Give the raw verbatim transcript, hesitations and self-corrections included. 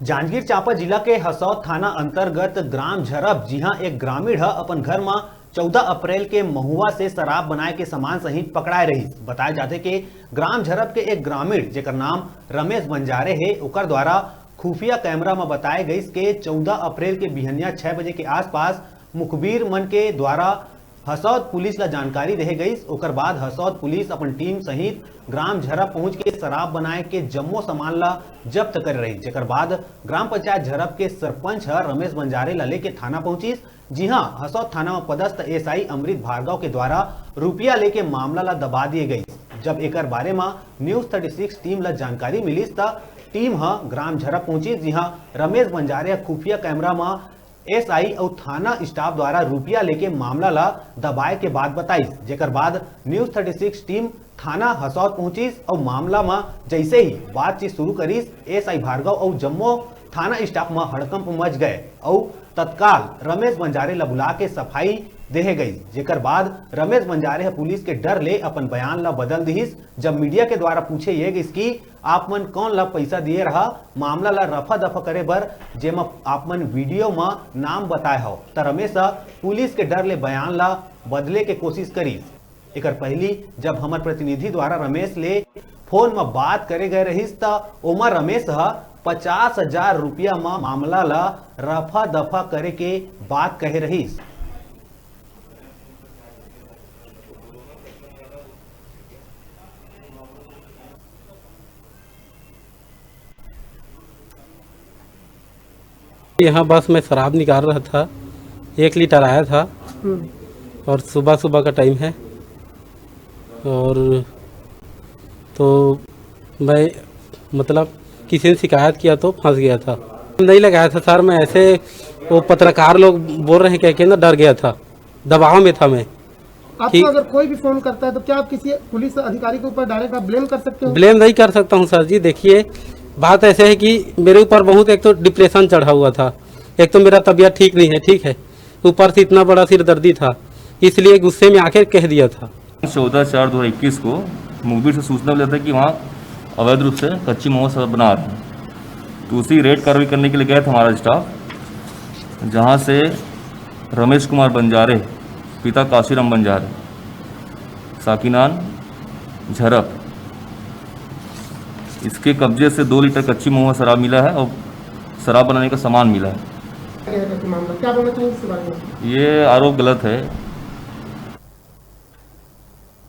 जांजगीर चांपा जिला के हसौद थाना अंतर्गत ग्राम झरप, जिहां एक ग्रामीण ह अपन घर म चौदह अप्रैल के महुआ से शराब बनाए के सामान सहित पकड़ाए रहिस। बताए जाथे के ग्राम झरप के एक ग्रामीण, जेकर नाम रमेश बंजारे हे, ओकर द्वारा खुफिया कैमरा म बताए गइस के चौदह अप्रैल के बिहनिया छह बजे के आसपास मुखबिर मन के द्वारा हसौद पुलिस ला जानकारी देहे गइस। ओकर बाद हसौद पुलिस अपन टीम सहित ग्राम झरप पहुंच के शराब बनाए के जम्मो सामान ला जब्त करे रहिस, जेकर बाद ग्राम पंचायत झरप के सरपंच ह रमेश बंजारे ला लेके थाना पहुंचिस, जिहां हसौद थाना म पदस्थ एसआई अमृत भार्गव के द्वारा रुपया लेके मामला ला दबा दिए गइस। जब एकर बारे म न्यूज़ थर्टी सिक्स टीम ला जानकारी मिलिस, त टीम ह ग्राम झरप पहुंचिस, जिहां रमेश बंजारे ह खुफिया कैमरा म एसआई अउ थाना स्टाफ द्वारा रुपया लेके मामला ला दबाए के बात बताइस, जेकर बाद न्यूज़ थर्टी सिक्स टीम थाना हसौद पहुंचिस अउ मामला म जैसे ही बातचीत शुरू करिस, एसआई भार्गव अउ जम्मो थाना स्टाफ म हड़कंप मच गए अउ तत्काल रमेश बंजारे ला बुला के सफाई देहे गई, जेकर बाद रमेश बंजारे ह पुलिस के डर ले अपन बयान ला बदल दिहिस। जब मीडिया के द्वारा पूछे ये गइस कि आप मन कौन ला पैसा दिए रहा मामला ला रफा दफा करे बर, जेमा आप मन वीडियो म नाम बताए हव, त रमेश ह पुलिस के डर ले बयान ला बदले के कोशिश करिस। एकर पहिली जब हमर प्रतिनिधि द्वारा रमेश ले फोन म बात करे गए रहिस, त ओमा रमेश ह पचास हजार रुपया म मामला ला रफा दफा करे के बात कहे रहिस। यहाँ बस मैं शराब निकाल रहा था, एक लीटर आया था। हम्म। और सुबह सुबह का टाइम है, और तो मैं, मतलब, किसी ने शिकायत किया तो फंस गया था। नहीं लगाया था सर, मैं ऐसे, वो पत्रकार लोग बोल रहे हैं कह के ना, डर गया था, दबाव में था मैं। आपको कि अगर कोई भी फोन करता है तो क्या आप किसी पुलिस अधिकारी के ऊपर डायरेक्ट आप ब्लेम कर सकते हो? ब्लेम नहीं कर सकता हूँ सर जी। देखिए, बात ऐसे है कि मेरे ऊपर बहुत, एक तो डिप्रेशन चढ़ा हुआ था, एक तो मेरा तबीयत ठीक नहीं है, ठीक है, ऊपर से इतना बड़ा सिरदर्दी था, इसलिए गुस्से में आके कह दिया था। चौदह चार दो हज़ार इक्कीस को मुखबिर से सूचना मिला था कि वहाँ अवैध रूप से कच्ची महुआ शराब बना रहे हैं, तो उसी रेड कार्रवाई करने के लिए गया था हमारा स्टाफ, जहाँ से रमेश कुमार बंजारे, पिता काशीराम बंजारे, साकिनान झरप, इसके कब्जे से दो लीटर कच्ची महुआ शराब मिला है और शराब बनाने का सामान मिला है। क्या है करके मामला, क्या बोलना चाहिए इसके बारे में? ये आरोप गलत है।